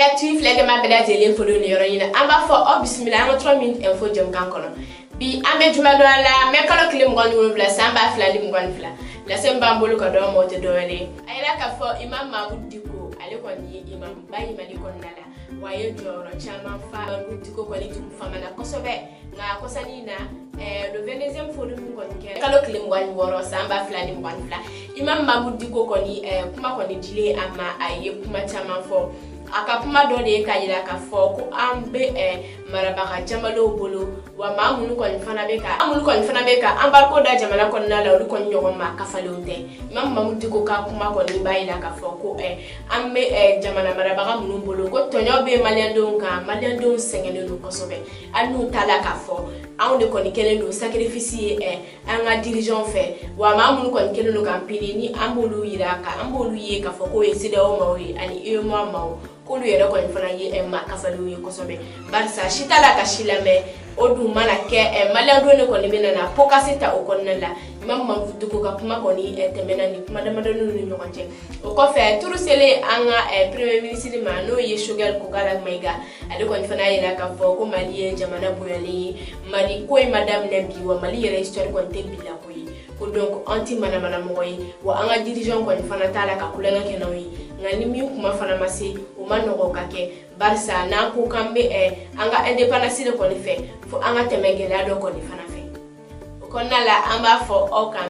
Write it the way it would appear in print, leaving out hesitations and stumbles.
Actu filɛ ma bɛɛ lajɛlen foli ni yɔrɔ ɲini. An b'a fɔ aw bisimila an ka 3 minutes info jɛmukan kɔnɔ. Bi, an bɛ juma dɔ la, mɛ kalo tile 27, san 2022. Lase min b'an bolo ka dɔn ma, o tɛ dɔwɛrɛ ye, a yira k'a fɔ Imam Mahmoud Dicko, ale kɔni ye imam ba ye Mali kɔnɔna la, wa a ye jɔyɔrɔ caman fa. Mahmoud Dicko kɔni tun famana kosɛbɛ, nka kɔsani na, le 22e forum min kɔni kɛra kalo tile 26, san 2022, Imam Mahmoud Dicko kɔni, kuma kɔni dilen a ma, a ye kuma caman fɔ. A ka kuma dɔ de ye k'a yira k'a fɔ ko an bɛ marabaga jamanaw bolo, wa maa minnu kɔni fana bɛ ka minnu kɔni fana bɛ ka embargo da jamana kɔnɔna la, olu kɔni ɲɔgɔn ma kafalenw tɛ. Imam Mahmoud Dicko ka kuma kɔni b'a yira k'a fɔ ko an bɛ jamana marabaga minnu bolo, ko tɔɲɔ bɛ maliyɛndenw kan, maliyɛndenw sɛgɛnnen don kosɛbɛ, hali n'u t'a la k'a fɔ anw de kɔni kɛlen don sacrifice ye an ka dirigeant fɛ, wa maa minnu kɔni kɛlen don k'an pini ni an b'olu yira ka an b'olu ye k'a fɔ k'o ye CEDEAO maaw ye ani UEMOA maaw, k'olu yɛrɛ kɔni fana ye maa kafalenw ye kosɛbɛ, barisa si t'a la ka si lamɛn. O dun mana kɛ, maliyɛndenw de kɔni bɛ na pokase ta o kɔnɔna la. Imam Mahmoud Dicko ka kuma kɔni tɛmɛna ni kuma damadɔniw ni ɲɔgɔn cɛ. O kɔfɛ, turu selen an ka premier ministre ma, n'o ye Choguel Kokalla Maïga, ale kɔni fana y'a yira k'a fɔ ko Mali ye jamana bonyalen ye, Mali ko in ma daminɛ bi, wa Mali yɛrɛ histoire kɔni tɛ bi la ko ye, ko donc an ti manamana mɔgɔ ye, wa an ka dirigeant kɔni fana t'a la ka kulonkɛ kɛ n'anw ye. Nka ni min kuma fana ma se, o ma nɔgɔ ka kɛ, barisa n'an ko k'an bɛ an ka indépendance de kɔni fɛ, fo an ka tɛmɛ gɛlɛya dɔ kɔni fana fɛ. O kɔnɔna la, an b'a fɔ aw kan.